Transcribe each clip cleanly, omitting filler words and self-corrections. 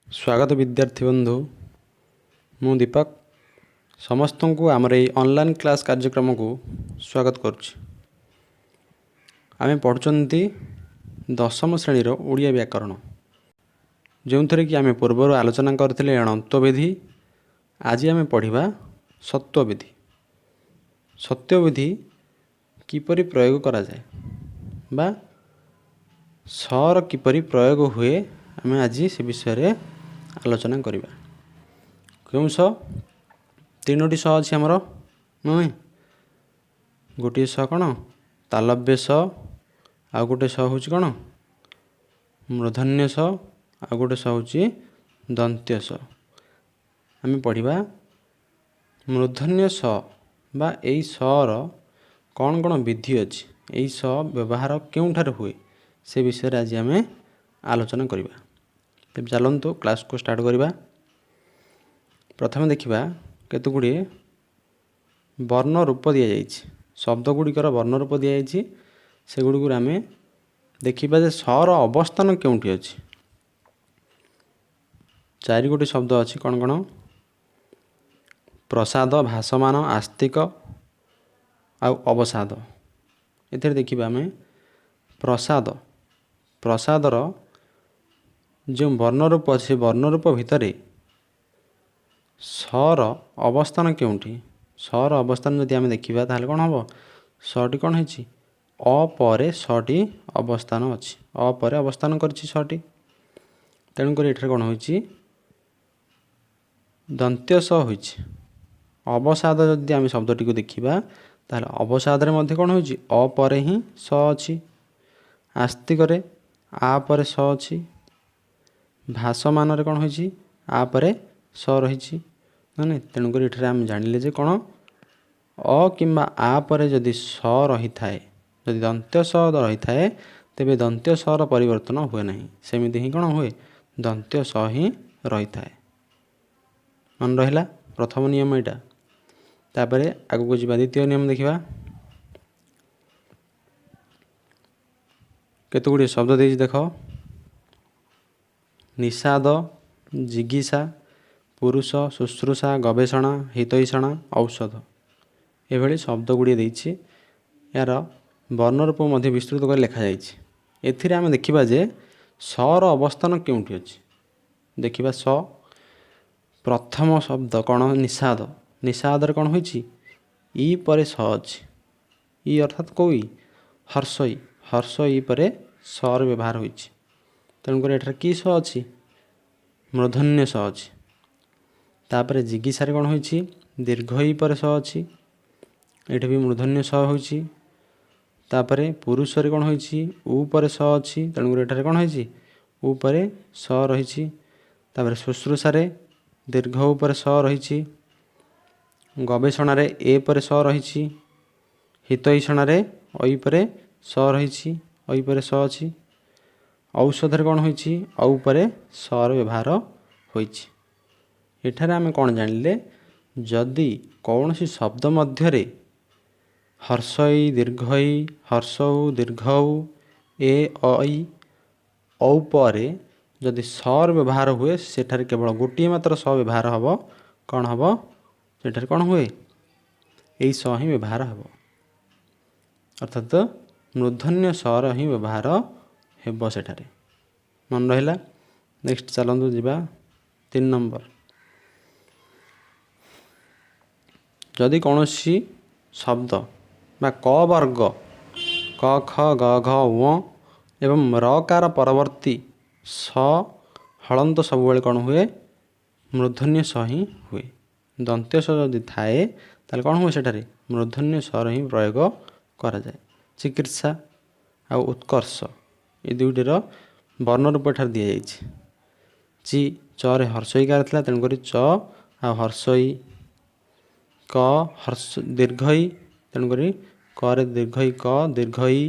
ସ୍ୱାଗତ ବିଦ୍ୟାର୍ଥୀ ବନ୍ଧୁ, ମୁଁ ଦୀପକ ସମସ୍ତଙ୍କୁ ଆମର ଏଇ ଅନଲାଇନ୍ କ୍ଲାସ୍ କାର୍ଯ୍ୟକ୍ରମକୁ ସ୍ୱାଗତ କରୁଛି। ଆମେ ପଢ଼ୁଛନ୍ତି ଦଶମ ଶ୍ରେଣୀର ଓଡ଼ିଆ ବ୍ୟାକରଣ, ଯେଉଁଥିରେ କି ଆମେ ପୂର୍ବରୁ ଆଲୋଚନା କରିଥିଲେ ଣତ୍ୱବିଧି। ଆଜି ଆମେ ପଢ଼ିବା ସତ୍ୱବିଧି। ସତ୍ୟବିଧି କିପରି ପ୍ରୟୋଗ କରାଯାଏ ବା ସର କିପରି ପ୍ରୟୋଗ ହୁଏ, ଆମେ ଆଜି ସେ ବିଷୟରେ ଆଲୋଚନା କରିବା। କେଉଁ ସ? ତିନୋଟି ସ ଅଛି ଆମର, ନୁହେଁ? ଗୋଟିଏ ସ କ'ଣ? ତାଲବ୍ୟ ସ। ଆଉ ଗୋଟେ ସ ହେଉଛି କ'ଣ? ମୂର୍ଧନ୍ୟ ସ। ଆଉ ଗୋଟେ ସ ହେଉଛି ଦନ୍ତ୍ୟ ସ। ଆମେ ପଢ଼ିବା ମୂର୍ଧନ୍ୟ ସ ବା ଏଇ ସର କ'ଣ କ'ଣ ବିଧି ଅଛି, ଏଇ ସ ବ୍ୟବହାର କେଉଁଠାରେ ହୁଏ, ସେ ବିଷୟରେ ଆଜି ଆମେ ଆଲୋଚନା କରିବା। ତେବେ ଚାଲନ୍ତୁ କ୍ଲାସ୍କୁ ଷ୍ଟାର୍ଟ କରିବା। ପ୍ରଥମେ ଦେଖିବା କେତେ ଗୁଡ଼ିଏ ବର୍ଣ୍ଣ ରୂପ ଦିଆଯାଇଛି, ଶବ୍ଦ ଗୁଡ଼ିକର ବର୍ଣ୍ଣ ରୂପ ଦିଆଯାଇଛି। ସେଗୁଡ଼ିକୁ ଆମେ ଦେଖିବା ଯେ ସର ଅବସ୍ଥାନ କେଉଁଠି ଅଛି। ଚାରି ଗୋଟି ଶବ୍ଦ ଅଛି, କ'ଣ କ'ଣ? ପ୍ରସାଦ, ଭାସମାନ, ଆସ୍ତିକ ଆଉ ଅବସାଦ। ଏଥିରେ ଦେଖିବା ଆମେ ପ୍ରସାଦ। ପ୍ରସାଦର ଯେଉଁ ବର୍ଣ୍ଣରୂପ ଅଛି, ସେ ବର୍ଣ୍ଣରୂପ ଭିତରେ ସର ଅବସ୍ଥାନ କେଉଁଠି? ସର ଅବସ୍ଥାନ ଯଦି ଆମେ ଦେଖିବା ତାହେଲେ କ'ଣ ହେବ? ସଟି କ'ଣ ହେଇଛି? ଅ ପରେ ସଟି ଅବସ୍ଥାନ ଅଛି, ଅ ପରେ ଅବସ୍ଥାନ କରିଛି ସଟି। ତେଣୁକରି ଏଠାରେ କ'ଣ ହୋଇଛି? ଦନ୍ତ୍ୟ ସ ହୋଇଛି। ଅବସାଦ ଯଦି ଆମେ ଶବ୍ଦଟିକୁ ଦେଖିବା ତାହେଲେ ଅବସାଦରେ ମଧ୍ୟ କ'ଣ ହେଉଛି? ଅ ପରେ ହିଁ ସ ଅଛି। ଆସ୍ତିକରେ ଆ ପରେ ସ ଅଛି। ଭାସମାନରେ କ'ଣ ହୋଇଛି? ଆ ପରେ ସ ରହିଛି, ନା? ତେଣୁକରି ଏଠାରେ ଆମେ ଜାଣିଲେ ଯେ କ'ଣ, ଅ କିମ୍ବା ଆ ପରେ ଯଦି ସ ରହିଥାଏ, ଯଦି ଦନ୍ତ୍ୟ ସ ରହିଥାଏ, ତେବେ ଦନ୍ତ୍ୟ ସର ପରିବର୍ତ୍ତନ ହୁଏ ନାହିଁ। ସେମିତି ହିଁ କ'ଣ ହୁଏ? ଦନ୍ତ୍ୟ ସ ହିଁ ରହିଥାଏ। ମନେ ରହିଲା ପ୍ରଥମ ନିୟମ ଏଇଟା। ତାପରେ ଆଗକୁ ଯିବା, ଦ୍ୱିତୀୟ ନିୟମ ଦେଖିବା। କେତେ ଗୁଡ଼ିଏ ଶବ୍ଦ ଦେଇଛି ଦେଖ। ନିଷାଦ, ଜିଗୀଷା, ପୁରୁଷ, ଶୁଶ୍ରୂଷା, ଗବେଷଣା, ହିତୈଷଣା, ଔଷଧ, ଏଭଳି ଶବ୍ଦ ଗୁଡ଼ିଏ ଦେଇଛି। ଏହାର ବର୍ଣ୍ଣରୂପ ମଧ୍ୟ ବିସ୍ତୃତ କରି ଲେଖାଯାଇଛି। ଏଥିରେ ଆମେ ଦେଖିବା ଯେ ସର ଅବସ୍ଥାନ କେଉଁଠି ଅଛି। ଦେଖିବା ସ ପ୍ରଥମ ଶବ୍ଦ କ'ଣ? ନିଷାଦ। ନିଷାଦରେ କ'ଣ ହୋଇଛି? ଇ ପରେ ସ ଅଛି। ଇ ଅର୍ଥାତ୍ କେଉଁ ଇ? ହର୍ଷ ଇ। ହର୍ଷ ଇ ପରେ ସର ବ୍ୟବହାର ହୋଇଛି। ତେଣୁକରି ଏଠାରେ କି ସ ଅଛି? ମୂର୍ଧନ୍ୟ ସ ଅଛି। ତାପରେ ଜିଗୀଷାରେ କ'ଣ ହୋଇଛି? ଦୀର୍ଘ ଇ ପରେ ସ ଅଛି, ଏଠି ବି ମୂର୍ଧନ୍ୟ ସ ହୋଇଛି। ତାପରେ ପୁରୁଷରେ କ'ଣ ହୋଇଛି? ଉ ପରେ ସ ଅଛି, ତେଣୁକରି ଏଠାରେ କ'ଣ ହେଇଛି? ଉ ପରେ ସ ରହିଛି। ତାପରେ ଶୁଶ୍ରୂଷାରେ ଦୀର୍ଘ ଉପରେ ସ ରହିଛି। ଗବେଷଣାରେ ଏ ପରେ ସ ରହିଛି। ହିତୈଷଣାରେ ଐ ପରେ ସ ରହିଛି, ଐ ପରେ ସ ଅଛି। ଔଷଧରେ କ'ଣ ହୋଇଛି? ଔ ପରେ ସର ବ୍ୟବହାର ହୋଇଛି। ଏଠାରେ ଆମେ କ'ଣ ଜାଣିଲେ? ଯଦି କୌଣସି ଶବ୍ଦ ମଧ୍ୟରେ ହର୍ଷଇ, ଦୀର୍ଘଇ, ହର୍ଷଉ, ଦୀର୍ଘଉ, ଏ, ଐ, ଔ ପରେ ଯଦି ସର ବ୍ୟବହାର ହୁଏ, ସେଠାରେ କେବଳ ଗୋଟିଏ ମାତ୍ର ସ ବ୍ୟବହାର ହେବ। କ'ଣ ହେବ ସେଠାରେ? କ'ଣ ହୁଏ? ଏଇ ସ ହିଁ ବ୍ୟବହାର ହେବ, ଅର୍ଥାତ୍ ମୂର୍ଧନ୍ୟ ସର ହିଁ ବ୍ୟବହାର ହେବ ସେଠାରେ। ମନେ ରହିଲା? ନେକ୍ସଟ ଚାଲନ୍ତୁ ଯିବା 3 ନମ୍ବର। ଯଦି କୌଣସି ଶବ୍ଦ ବା କ ବର୍ଗ କ ଖ ଗ ଘ ୱ ଏବଂ ରକାର ପରବର୍ତ୍ତୀ ସ ହଳନ୍ତ ସବୁବେଳେ କ'ଣ ହୁଏ? ମୂର୍ଧନ୍ୟ ସ ହିଁ ହୁଏ। ଦନ୍ତ୍ୟ ସ ଯଦି ଥାଏ ତାହେଲେ କ'ଣ ହୁଏ? ସେଠାରେ ମୂର୍ଧନ୍ୟ ସର ହିଁ ପ୍ରୟୋଗ କରାଯାଏ। ଚିକିତ୍ସା ଆଉ ଉତ୍କର୍ଷ, ଏ ଦୁଇଟିର ବର୍ଣ୍ଣ ରୂପ ଏଠାରେ ଦିଆଯାଇଛି। ଚି, ଚରେ ହର୍ଷଇକାର ଥିଲା, ତେଣୁକରି ଚ ଆଉ ହର୍ଷଇ। କ ହର୍ଷ ଦୀର୍ଘଇ, ତେଣୁକରି କରେ ଦୀର୍ଘଇ କ ଦୀର୍ଘଇ।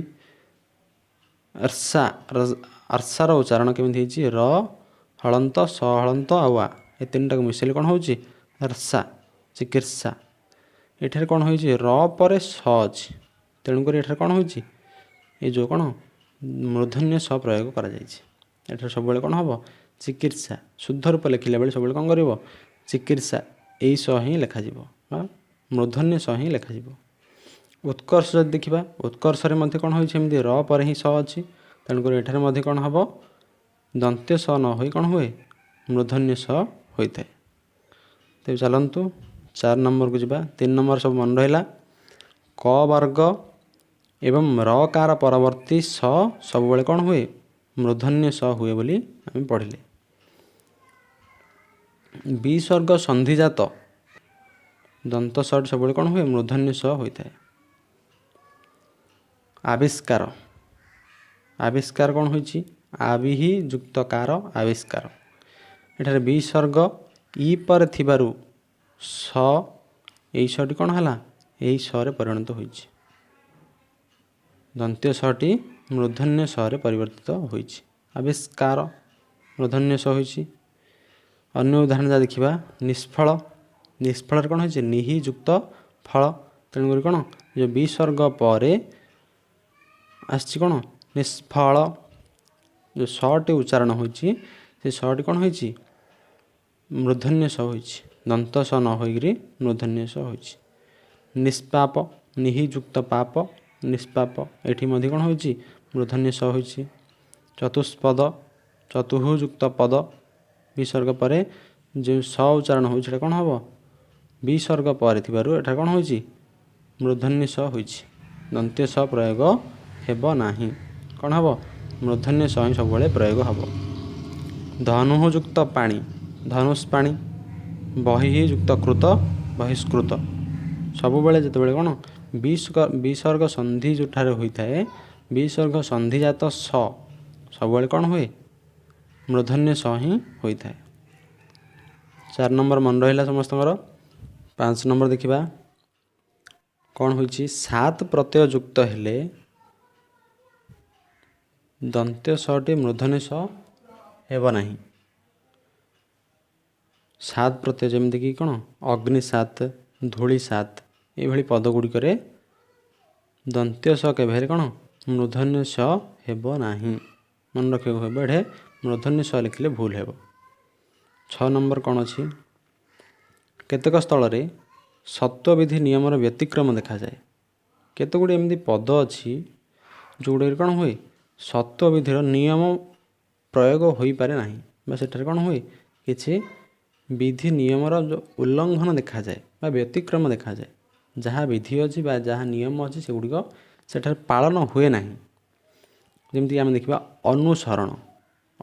ଅର୍ଷା, ଅର୍ଷାର ଉଚ୍ଚାରଣ କେମିତି ହେଇଛି? ର ହଳନ୍ତ, ସ ହଳନ୍ତ ଆଉ ଆ, ଏ ତିନିଟାକୁ ମିଶାଇଲେ କ'ଣ ହେଉଛି? ଅର୍ଷା, ଚିକିତ୍ସା। ଏଠାରେ କ'ଣ ହୋଇଛି? ର ପରେ ସ ଅଛି, ତେଣୁକରି ଏଠାରେ କ'ଣ ହୋଇଛି? ଏ ଯେଉଁ କ'ଣ ମୂର୍ଧନ୍ୟ ସ ପ୍ରୟୋଗ କରାଯାଇଛି। ଏଠାରେ ସବୁବେଳେ କ'ଣ ହେବ? ଚିକିତ୍ସା ଶୁଦ୍ଧ ରୂପ ଲେଖିଲା ବେଳେ ସବୁବେଳେ କ'ଣ କରିବ? ଚିକିତ୍ସା ଏଇ ସ ହିଁ ଲେଖାଯିବ ବା ମୂର୍ଧନ୍ୟ ସ ହିଁ ଲେଖାଯିବ। ଉତ୍କର୍ଷ ଯଦି ଦେଖିବା, ଉତ୍କର୍ଷରେ ମଧ୍ୟ କ'ଣ ହୋଇଛି? ଏମିତି ର ପରେ ହିଁ ସ ଅଛି। ତେଣୁକରି ଏଠାରେ ମଧ୍ୟ କ'ଣ ହେବ? ଦନ୍ତ୍ୟ ସ ନ ହୋଇ କ'ଣ ହୁଏ? ମୂର୍ଧନ୍ୟ ସ ହୋଇଥାଏ। ତେବେ ଚାଲନ୍ତୁ 4 ନମ୍ବରକୁ ଯିବା। 3 ନମ୍ବର ସବୁ ମନେ ରହିଲା। କ ବର୍ଗ ଏବଂ ର କାର ପରବର୍ତ୍ତୀ ସ ସବୁବେଳେ କ'ଣ ହୁଏ? ମୂର୍ଧନ୍ୟ ସ ହୁଏ ବୋଲି ଆମେ ପଢ଼ିଲେ। ବିସର୍ଗ ସନ୍ଧିଜାତ ଦନ୍ତ ସଟି ସବୁବେଳେ କ'ଣ ହୁଏ? ମୂର୍ଧନ୍ୟ ସ ହୋଇଥାଏ। ଆବିଷ୍କାର, ଆବିଷ୍କାର କ'ଣ ହୋଇଛି? ଆବିହି ଯୁକ୍ତ କାର, ଆବିଷ୍କାର। ଏଠାରେ ବିସର୍ଗ ଇ ପରେ ଥିବାରୁ ସ, ଏଇ ସଟି କ'ଣ ହେଲା? ଏଇ ସରେ ପରିଣତ ହୋଇଛି। ଦନ୍ତ୍ୟ ସଟି ମୂର୍ଧନ୍ୟ ସରେ ପରିବର୍ତ୍ତିତ ହୋଇଛି। ଆବିଷ୍କାର ମୂର୍ଧନ୍ୟ ସ ହୋଇଛି। ଅନ୍ୟ ଉଦାହରଣ ଯାହା ଦେଖିବା, ନିଷ୍ଫଳ। ନିଷ୍ଫଳରେ କ'ଣ ହୋଇଛି? ନିହି ଯୁକ୍ତ ଫଳ। ତେଣୁକରି କ'ଣ ଯେଉଁ ବିସର୍ଗ ପରେ ଆସିଛି କ'ଣ ନିଷ୍ଫଳ, ଯେଉଁ ସଟି ଉଚ୍ଚାରଣ ହୋଇଛି ସେ ସଟି କ'ଣ ହୋଇଛି? ମୂର୍ଧନ୍ୟ ସ ହୋଇଛି। ଦନ୍ତ ସ ନ ହୋଇକରି ମୂର୍ଧନ୍ୟ ସ ହୋଇଛି। ନିଷ୍ପାପ, ନିହି ଯୁକ୍ତ ପାପ, ନିଷ୍ପାପ, ଏଠି ମଧ୍ୟ କ'ଣ ହୋଇଛି? ମୂର୍ଧନ୍ୟ ସ ହୋଇଛି। ଚତୁଷ୍ପଦ, ଚତୁଃ ଯୁକ୍ତ ପଦ, ବିସର୍ଗ ପରେ ଯେଉଁ ସ ଉଚ୍ଚାରଣ ହେଉଛି ସେଟା କ'ଣ ହେବ? ବିସର୍ଗ ପରେ ଥିବାରୁ ଏଟା କ'ଣ ହୋଇଛି? ମୂର୍ଧନ୍ୟ ସ ହୋଇଛି। ଦନ୍ତ୍ୟ ସ ପ୍ରୟୋଗ ହେବ ନାହିଁ। କ'ଣ ହେବ? ମୂର୍ଧନ୍ୟ ସ ହିଁ ସବୁବେଳେ ପ୍ରୟୋଗ ହେବ। ଧନୁଃ ଯୁକ୍ତ ପାଣି, ଧନୁଷ ପାଣି। ବହିଃ ଯୁକ୍ତ କୃତ, ବହିଷ୍କୃତ। ସବୁବେଳେ ଯେତେବେଳେ କ'ଣ ବିସର୍ଗ ସନ୍ଧି ଯେଉଁଠାରେ ହୋଇଥାଏ, ବିସର୍ଗ ସନ୍ଧିଜାତ ସ ସବୁବେଳେ କ'ଣ ହୁଏ? ମୂର୍ଧନ୍ୟ ସ ହିଁ ହୋଇଥାଏ। 4 ନମ୍ବର ମନେ ରହିଲା ସମସ୍ତଙ୍କର। 5 ନମ୍ବର ଦେଖିବା କ'ଣ ହୋଇଛି। 7 ପ୍ରତ୍ୟୟ ଯୁକ୍ତ ହେଲେ ଦନ୍ତ୍ୟ ସଟି ମୂର୍ଧନ୍ୟ ସ ହେବ ନାହିଁ। 7 ପ୍ରତ୍ୟୟ ଯେମିତିକି କ'ଣ ଅଗ୍ନି 7, ଧୂଳି 7, ଏଇଭଳି ପଦ ଗୁଡ଼ିକରେ ଦନ୍ତ୍ୟ ସ କେବେ ହେଲେ କ'ଣ ମୂର୍ଧନ୍ୟ ସ ହେବ ନାହିଁ। ମନେ ରଖିବାକୁ ହେବ, ଏଠି ମୂର୍ଧନ୍ୟ ସ ଲେଖିଲେ ଭୁଲ ହେବ। 6 ନମ୍ବର କ'ଣ ଅଛି? କେତେକ ସ୍ଥଳରେ ସତ୍ୱବିଧି ନିୟମର ବ୍ୟତିକ୍ରମ ଦେଖାଯାଏ। କେତେ ଗୁଡ଼ିଏ ଏମିତି ପଦ ଅଛି ଯେଉଁଗୁଡ଼ିକରେ କ'ଣ ହୁଏ? ସତ୍ୱବିଧିର ନିୟମ ପ୍ରୟୋଗ ହୋଇପାରେ ନାହିଁ ବା ସେଠାରେ କ'ଣ ହୁଏ? କିଛି ବିଧି ନିୟମର ଯେଉଁ ଉଲ୍ଲଂଘନ ଦେଖାଯାଏ ବା ବ୍ୟତିକ୍ରମ ଦେଖାଯାଏ। ଯାହା ବିଧି ଅଛି ବା ଯାହା ନିୟମ ଅଛି ସେଗୁଡ଼ିକ ସେଠାରେ ପାଳନ ହୁଏ ନାହିଁ। ଯେମିତିକି ଆମେ ଦେଖିବା ଅନୁସରଣ।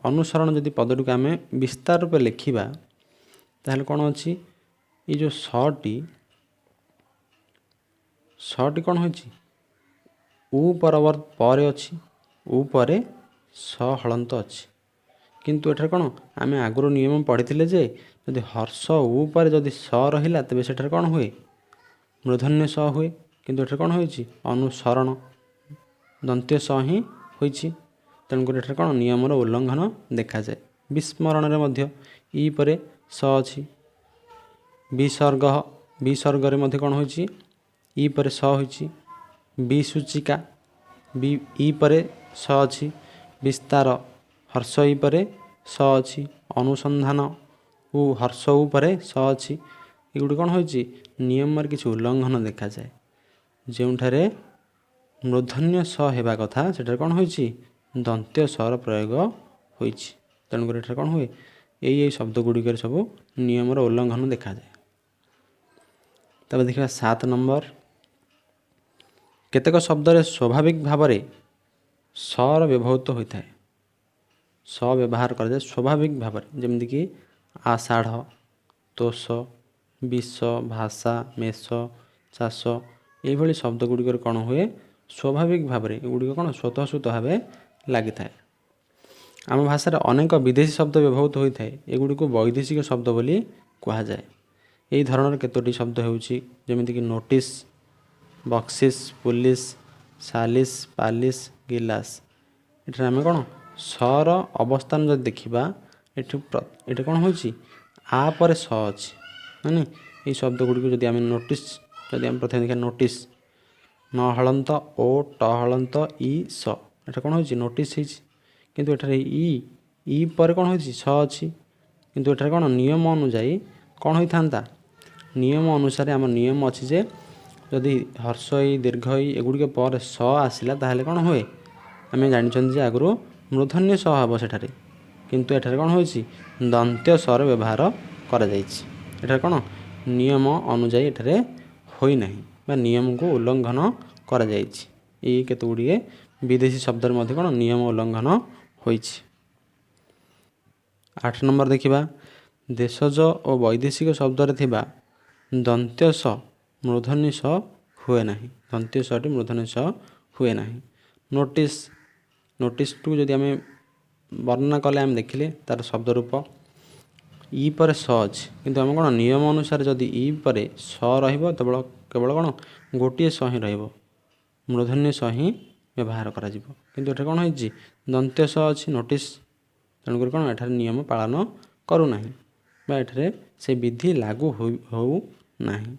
ଅନୁସରଣ ଯଦି ପଦଟିକୁ ଆମେ ବିସ୍ତାର ରୂପେ ଲେଖିବା ତାହେଲେ କ'ଣ ଅଛି? ଏଇ ଯେଉଁ ସଟି, ସଟି କ'ଣ ହୋଇଛି? ଉ ପରବର୍ତ୍ତୀ ପରେ ଅଛି, ଉ ପରେ ସ ହଳନ୍ତ ଅଛି। କିନ୍ତୁ ଏଠାରେ କ'ଣ ଆମେ ଆଗରୁ ନିୟମ ପଢ଼ିଥିଲେ ଯେ ଯଦି ହର୍ଷ ଉ ପରେ ଯଦି ସ ରହିଲା ତେବେ ସେଠାରେ କ'ଣ ହୁଏ? ମୂର୍ଧନ୍ୟ ସ ହୁଏ। କିନ୍ତୁ ଏଠାରେ କ'ଣ ହୋଇଛି? ଅନୁସରଣ ଦନ୍ତ୍ୟ ସ ହିଁ ହୋଇଛି। ତେଣୁକରି ଏଠାରେ କ'ଣ ନିୟମର ଉଲ୍ଲଂଘନ ଦେଖାଯାଏ। ବିସ୍ମରଣରେ ମଧ୍ୟ ଇ ପରେ ସ ଅଛି। ବିସର୍ଗ, ବିସର୍ଗରେ ମଧ୍ୟ କ'ଣ ହୋଇଛି? ଇ ପରେ ସ ହୋଇଛି। ବିସୂଚିକା, ବି ଇ ପରେ ସ ଅଛି। ବିସ୍ତାର, ହର୍ଷ ଇ ପରେ ସ ଅଛି। ଅନୁସନ୍ଧାନ, ଉ ହର୍ଷ ଉ ପରେ ସ ଅଛି। ଏଗୁଡ଼ିକ କ'ଣ ହୋଇଛି? ନିୟମରେ କିଛି ଉଲ୍ଲଂଘନ ଦେଖାଯାଏ। ଯେଉଁଠାରେ ମୂର୍ଧନ୍ୟ ସ ହେବା କଥା ସେଠାରେ କ'ଣ ହୋଇଛି? ଦନ୍ତ୍ୟ ସର ପ୍ରୟୋଗ ହୋଇଛି। ତେଣୁକରି ଏଠାରେ କ'ଣ ହୁଏ? ଏଇ ଏଇ ଶବ୍ଦ ଗୁଡ଼ିକରେ ସବୁ ନିୟମର ଉଲ୍ଲଂଘନ ଦେଖାଯାଏ। ତାପରେ ଦେଖିବା 7 ନମ୍ବର। କେତେକ ଶବ୍ଦରେ ସ୍ୱାଭାବିକ ଭାବରେ ସର ବ୍ୟବହୃତ ହୋଇଥାଏ। ସ ବ୍ୟବହାର କରାଯାଏ ସ୍ୱାଭାବିକ ଭାବରେ, ଯେମିତିକି ଆଷାଢ଼, ତୋଷ, ବିଷ, ଭାଷା, ମେଷ, ଚାଷ, ଏଇଭଳି ଶବ୍ଦ ଗୁଡ଼ିକରେ କ'ଣ ହୁଏ? ସ୍ୱାଭାବିକ ଭାବରେ ଏଗୁଡ଼ିକ କ'ଣ ସ୍ୱତଃସ୍ଫୂର୍ତ୍ତ ଭାବେ ଲାଗିଥାଏ। ଆମ ଭାଷାରେ ଅନେକ ବିଦେଶୀ ଶବ୍ଦ ବ୍ୟବହୃତ ହୋଇଥାଏ। ଏଗୁଡ଼ିକୁ ବୈଦେଶିକ ଶବ୍ଦ ବୋଲି କୁହାଯାଏ। ଏହି ଧରଣର କେତୋଟି ଶବ୍ଦ ହେଉଛି ଯେମିତିକି ନୋଟିସ୍, ବକ୍ସିସ୍, ପୁଲିସ, ସାଲିସ୍, ପାଲିସ୍, ଗିଲାସ। ଏଠାରେ ଆମେ କ'ଣ ସର ଅବସ୍ଥାନ ଯଦି ଦେଖିବା, ଏଠି ଏଠି କ'ଣ ହେଉଛି? ଆ ପରେ ସ ଅଛି, ନାଇଁ? ଏଇ ଶବ୍ଦ ଗୁଡ଼ିକୁ ଯଦି ଆମେ ନୋଟିସ୍, ଯଦି ଆମେ ପ୍ରଥମେ ଦେଖିବା ନୋଟିସ୍, ନ ହଳନ୍ତ ଓ ଟ ହଳନ୍ତ ଇ ସ, ଏଟା କ'ଣ ହେଉଛି? ନୋଟିସ୍ ହେଇଛି। କିନ୍ତୁ ଏଠାରେ ଇ ଇ ପରେ କ'ଣ ହୋଇଛି? ସ ଅଛି। କିନ୍ତୁ ଏଠାରେ କ'ଣ ନିୟମ ଅନୁଯାୟୀ କ'ଣ ହୋଇଥାନ୍ତା? ନିୟମ ଅନୁସାରେ ଆମ ନିୟମ ଅଛି ଯେ ଯଦି ହର୍ଷଇ, ଦୀର୍ଘଇ ଏଗୁଡ଼ିକ ପରେ ସ ଆସିଲା, ତାହେଲେ କ'ଣ ହୁଏ? ଆମେ ଜାଣିଛନ୍ତି ଯେ ଆଗରୁ ମୂର୍ଦ୍ଧନ୍ୟ ସ ହେବ ସେଠାରେ। କିନ୍ତୁ ଏଠାରେ କ'ଣ ହୋଇଛି? ଦନ୍ତ୍ୟ ସର ବ୍ୟବହାର କରାଯାଇଛି। ଏଠାରେ କ'ଣ ନିୟମ ଅନୁଯାୟୀ ଏଠାରେ ହୋଇନାହିଁ ବା ନିୟମକୁ ଉଲ୍ଲଂଘନ କରାଯାଇଛି। ଏଇ କେତେ ଗୁଡ଼ିଏ ବିଦେଶୀ ଶବ୍ଦରେ ମଧ୍ୟ କ'ଣ ନିୟମ ଉଲ୍ଲଂଘନ ହୋଇଛି। 8 ନମ୍ବର ଦେଖିବା, ଦେଶଜ ଓ ବୈଦେଶିକ ଶବ୍ଦରେ ଥିବା ଦନ୍ତ୍ୟ ସ ମୂର୍ଦ୍ଧନ୍ୟ ସ ହୁଏ ନାହିଁ। ଦନ୍ତ୍ୟ ସଟି ମୂର୍ଦ୍ଧନ୍ୟ ସ ହୁଏ ନାହିଁ। ନୋଟିସ୍, ନୋଟିସ୍କୁ ଯଦି ଆମେ ବର୍ଣ୍ଣନା କଲେ, ଆମେ ଦେଖିଲେ ତା'ର ଶବ୍ଦ ରୂପ ଇ ପରେ ସ ଅଛି। କିନ୍ତୁ ଆମେ କ'ଣ ନିୟମ ଅନୁସାରେ ଯଦି ଇ ପରେ ସ ରହିବ, କେବଳ କ'ଣ ଗୋଟିଏ ସ ହିଁ ରହିବ, ମୂର୍ଦ୍ଧନ୍ୟ ସ ହିଁ ବ୍ୟବହାର କରାଯିବ। କିନ୍ତୁ ଏଠାରେ କ'ଣ ହେଇଛି? ଦନ୍ତ୍ୟ ସ ଅଛି ନୋଟିସ୍। ତେଣୁକରି କ'ଣ ଏଠାରେ ନିୟମ ପାଳନ କରୁନାହିଁ ବା ଏଠାରେ ସେ ବିଧି ଲାଗୁ ହେଉ ନାହିଁ।